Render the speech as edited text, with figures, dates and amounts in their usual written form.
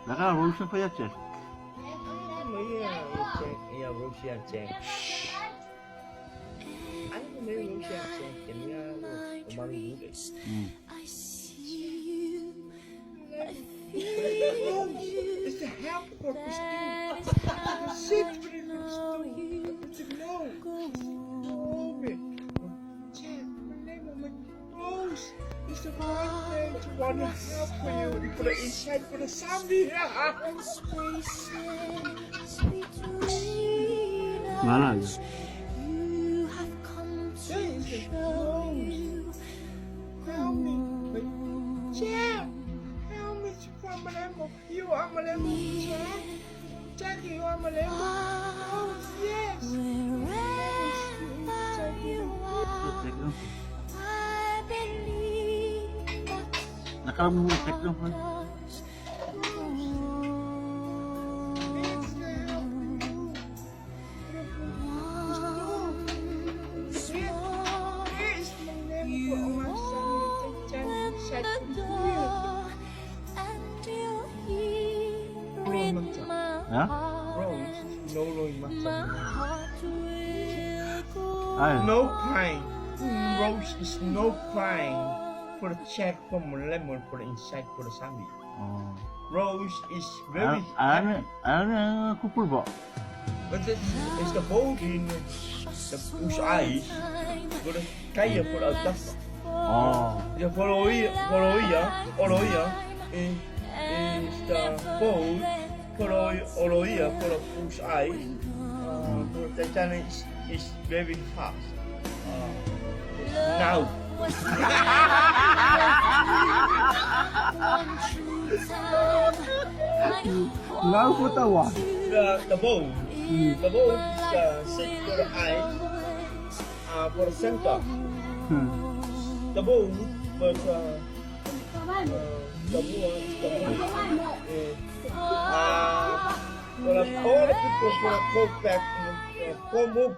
Naka Rose pa ya Jack. 没啊，Jack，呀，Rose 啊 Jack。哎，没 Rose 啊 Jack，点呀，我妈咪五给。 응. I see you. I feel you. It's a help for That is stew. how Sit I for the know stew. you It's a no. go Over. Jack, my name is Rose. It's the one thing to want to help for you. You put it inside for the zombie. And spaces between 많아 us. 이거. You have come There to is a show rose. you. Help me. Jack, help me to find my lemon. You are my lemon, Jack. Jack, you are my lemon. Rose, yes. Wherever you are, Jack. 응. I believe that's Naka mo Jack 응. does It's the help you. Once more, Here is my lemon you for my son. Jack, open inside the for here. door and you hear in my Yeah? heart Rose, no rose, my my heart will go 아이. No pine. Rose is no pine. For the check from lemon for the inside for the zombie. 어. Rose is very 아니 아니 쿠플 봐. But it's the boat in the bush eyes. For the kaya for the duck. 어. The follow oloia is the boat follow oloia for the bush eyes. For the Titanic is very fast. Now. Was one true time I 나보다 와. The boat. The boat is the sit for the eyes. For the center. 응. The boat, but the boat, the boat. For the, all the people for the go back, go move.